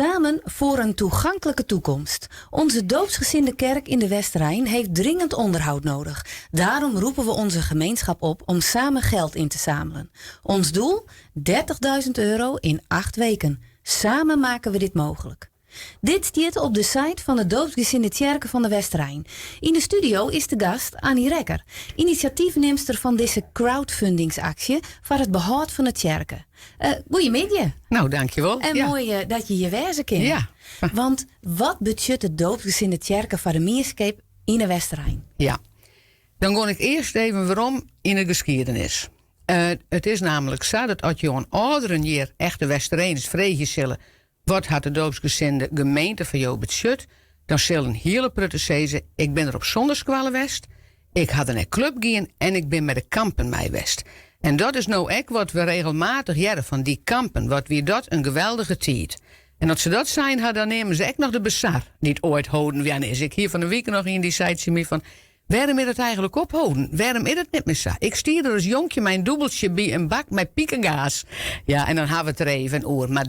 Samen voor een toegankelijke toekomst. Onze doopsgezinde kerk in de Westerein heeft dringend onderhoud nodig. Daarom roepen we onze gemeenschap op om samen geld in te zamelen. Ons doel? €30.000 in 8 weken. Samen maken we dit mogelijk. Dit stiet op de site fan de doopsgezinde tsjerke fan de Westerein. Yn de studio is de gast Annie Rekker, inisjatyfnimster fan dizze crowdfundingsaksje foar it behâld fan de tsjerke. Goeiemiddei. No, dankjewol. En moai dat je hjir wêze kinne. Want wat betsjut de doopsgezinde tsjerke foar de mienskip yn de Westerein? Ja, dan gean ik earst even werom yn de skiednis. It is namentlik sa dat as je oan âlderen hjir, echte Westereners, freegje sille: wat hat de doopsgezinde gemeente foar jo betsjut? Dan sille in hiele protte sizze: ik bin der op sonneiskoalle west, ik ha der nei klup gien en ik bin mei de kampen mei west. En dat is no ek wat we regelmatich hearre fan dy kampen. Wat wie dat in geweldige tiid. En as se dat sein ha, dan neame se ek noch de bazar dy't oait holden wurden is. Ik hie fan 'e wike noch ien dy sei tsjin my fan: wêrom is dat eigentlik opholden? Wêrom is it net mear sa? Ik stie der as jonkje mei in dûbeltsje by in bak mei pikegaas. Ja, en dan ha we it der even oer. Mar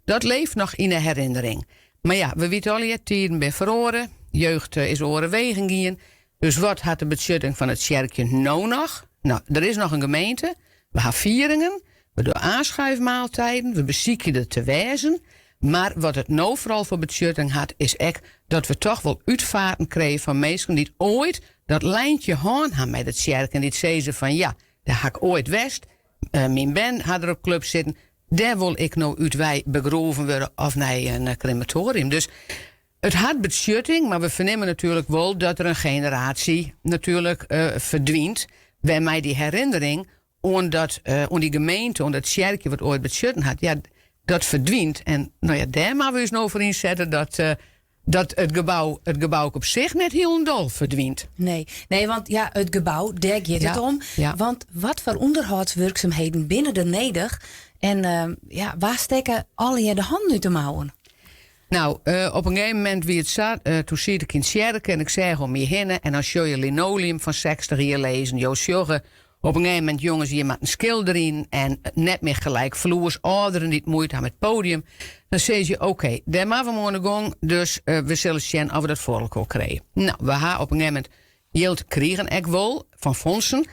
dat leeft noch yn 'e herinnering. Mar ja, we witte allegear, tiden binne feroare. Jeugd is oare wegen gien. Dus wat hat de betsjutting fan it tsjerkje no noch? No, der is noch in gemeente. We ha fieringen. We dogge aanschuifmaaltijden. We besykje der te wêzen. Mar wat it no foaral foar betsjutting hat, is ek dat we toch wol útfaarten krije fan minsken dy't oait dat lijntje hân ha mei de tsjerke en dy't sizze fan ja, dêr ha ik oait west, myn bern ha der op klup sitten, dêr wol ik no út wei begroeven wurde of nei in krematoarium. Dus it hat betsjutting, mar we fernimme natuerlik wol dat der in generaasje natuerlik ferdwynt, wêrmei dy herinnering oan dy gemeente, oan dat tsjerkje wat oait betsjutten hat, ja, dat ferdwynt. En no ja, dêr moatte we ús no foar ynsette dat it gebou op sich net hielendal ferdwynt. Nee, want ja, it gebou, dêr giet it om. Want wat foar ûnderhâldswurksumheden binne der nedich? En ja, wêr stekke allegear de hannen út de mouwen? No, op in gegeven momint wie it sa, doe siet ik yn tsjerke en ik seach om my hinne en dan sjogge je linoleum fan 60 jier lizzen. Jo sjogge op in gegeven momint jonges hjir moat in skilder yn en net mear gelykfloers, âlderen dy't muoite ha mei it podium. Dan sizze je, oké, dêr moatte we oan de gong, dus we sille sjen oft we dat foar elkoar krije. No, we ha op in gegeven momint jild krigen ek wol fan fûnsen.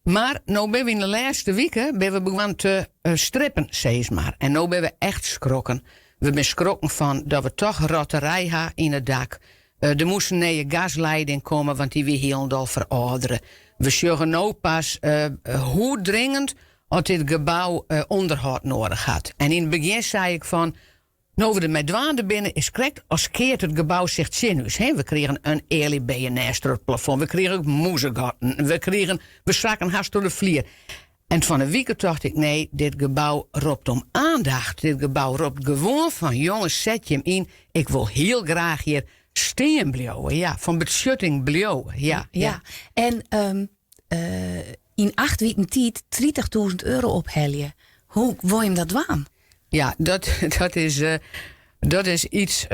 Mar no binne we yn de lêste wike binne we begûn te strippen, sis mar. En no binne we echt skrokken. We binne skrokken fan dat we toch rotterij ha yn it dak. Der moast in nije gaslieding komme, want dy wie hielendal ferâldere. We sjogge no pas hoe dringend oft dit gebou ûnderhâld nedich hat. En yn it begjin sei ik fan, no we der mei dwaande binne, is krekt as keart it gebou sich tsjin ús. We krigen in ealjebijenêst troch it plafond, we krigen mûzegatten, we sakken hast troch de flier. En fan 'e wike tocht ik, nee, dit gebou ropt om oandacht. Dit gebou ropt gewoan fan, jonges, set jim yn. Ik wol hiel graach hjir stean bliuwe, ja, fan betsjutting bliuwe, ja. Ja, en yn 8 wiken tiid €30.000 ophelje. Hoe wol je dat dwaan? Ja, dat is iets.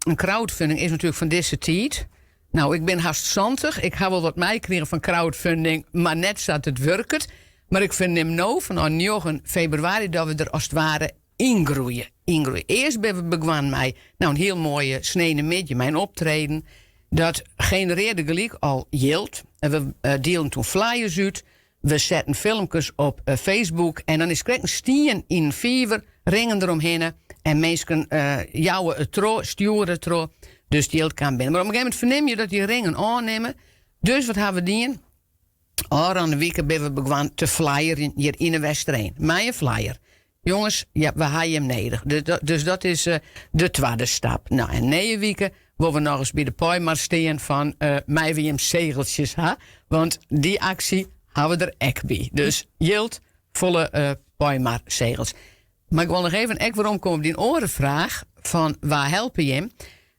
In crowdfunding is natuerlik fan dizze tiid. No, ik bin hast 70. Ik ha wol wat meikrigen fan crowdfunding, mar net sa't it wurket. Mar ik fernim no fan 9 febrewaris dat we der as it ware yngroeie. Yngroeie. Earst binne we begûn mei, no, in hiel moaie sneinemiddei, mei in optreden. Dat generearre gelyk al jild. En we dielden doe flyers út. We setten filmkes op Facebook en dan is krekt in stien yn in fiver, ringen deromhinne en minsken jouwe it troch, stjoere it troch. Dus it jild kaam binnen. Mar op in gegeven momint fernimme je dat dy ringen ôfnimme. Dus wat ha we dien? Ofrûne wike binne we begûn te flyerjen hjir yn de Westereen. Mei in flyer. Jonges, ja, we ha jim nedich. Dus dat is de twadde stap. No, en nije wike wolle we nochris by de Poimar stean fan meie we jim segeltsjes ha? Want dy aksje ha we der ek by. Dus jild, folle Poimar segels. Mar ik wol noch even ek weromkomme op dyn oare fraach fan wa helpe jim?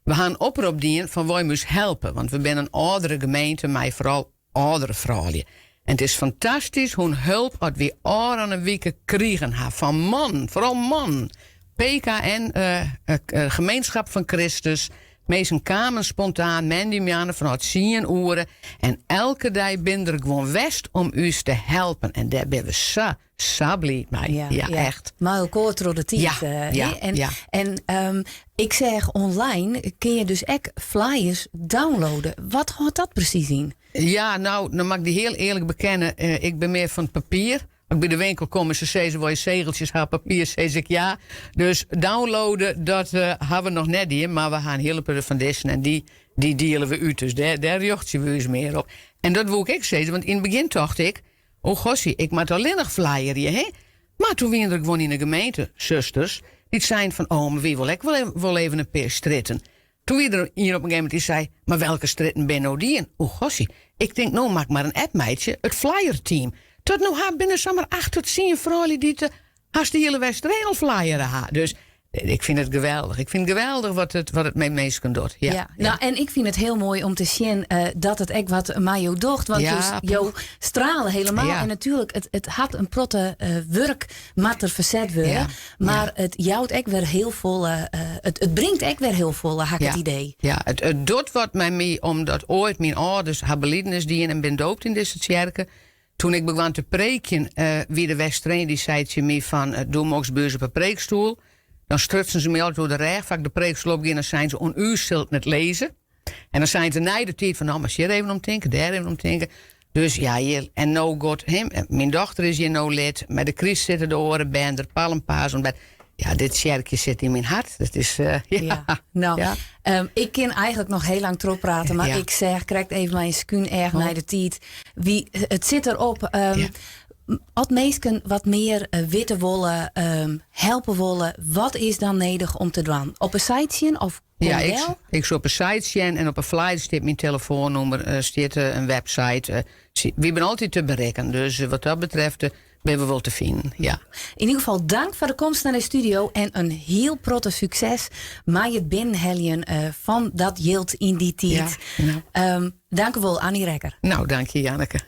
We ha in oprop dien fan wolle jim ús helpe? Want we binne in âldere gemeente mei foaral âldere froulju. En it is fantastysk hoe'n help oft we ôfrûne wike krigen ha fan mannen, foaral mannen. PKN, Gemeenschap van Christus. Minsken kamen spontaan moandeitemoarn fanôf 10 oere en elke dei binne der gewoan west om ús te helpen. En dêr binne we sa, sa bliid mei. Ja, echt. Mei elkoar troch de tiid. En ik seach online kinne je dus ek flyers downloade. Wat hâldt dat presys yn? Ja, no, dan moat ik dy hiel earlik bekenne, ik bin mear fan it papier. As ik by de winkel kom en se sizze, wolle je segeltsjes ha, papier, sis ik ja. Dus downloaden, dat ha we noch net dien, mar we ha in hiele protte fan dizzen en dy, dy diele we út. Dus dêr, dêr rjochtsje we ús mear op. En dat woe ik ek sizze, want yn it begjin tocht ik, oh gossie, ik moat allinnich flyerje, hè? Mar toen wiene der gewoan yn de gemeente susters dy't seinen fan, oh, mar wy wolle ek wol even in pear strjitten. Toen wie der ien op in gegeven momint dy sei, mar welke strjitten binne no dien? Oeh gossie, ik tink no moat ik mar in app meitsje, it flyerteam. Tot no ha binne samar acht tot tsien froulju dy't hast de hiele Westereen al flyere ha. Dus ik fyn it geweldich. Ik fyn it geweldich wat it mei minsken docht. Ja, ja. Nou, en ik fyn it hiel moai om te sjen dat it ek wat mei jo docht. Want jo strale hielendal. En natuerlik, it hat in protte wurk moat der ferset wurde. Mar it jout ek wer hiel folle, it bringt ek wer hiel folle, ha ik it idee. Ja, it docht wat mei my, omdat oait myn âlders ha belidenis dien en bin doopt yn dizze tsjerke. Toen ik begon te preekjen, wie de Westereen dy sei tsjin my fan, do mochst by ús op 'e preekstoel. Dan strutsen se my altyd oer de rêch foar ik de preekstoel opgie en dan seinen se, oan ús sil it net lizze. En dan seinen se nei de tiid fan, no, moatst hjir even om tinke, dêr even om tinke. Dus ja, hjir, en no God him, myn dochter is hjir no lid, mei de kryst sitte de oare bern der, Palmpasen ontbijt. Ja, dit tsjerkje sit yn myn hert. Dat is, ja. Ja, no, ik kin eigentlik noch hiel lang trochprate, mar ik seach krekt even mei in skún each nei de tiid. Wie, it sit derop. As minsken wat mear witte wolle, helpe wolle, wat is dan nedich om te dwaan? Op 'e site sjen of kom Ja, ik, del? ik soe op 'e site sjen en op 'e flyer stiet myn telefoannûmer, stiet in website. Wy binne altyd te berikken, dus wat dat betreft binne we wol te finen. Ja. Yn ieder gefal dank foar de komst nei de studio en in hiel protte sukses mei it binnenheljen fan dat jild yn dy tiid. Ja, nou. Dank u wol, Annie Rekker. Nou, dank je, Janneke.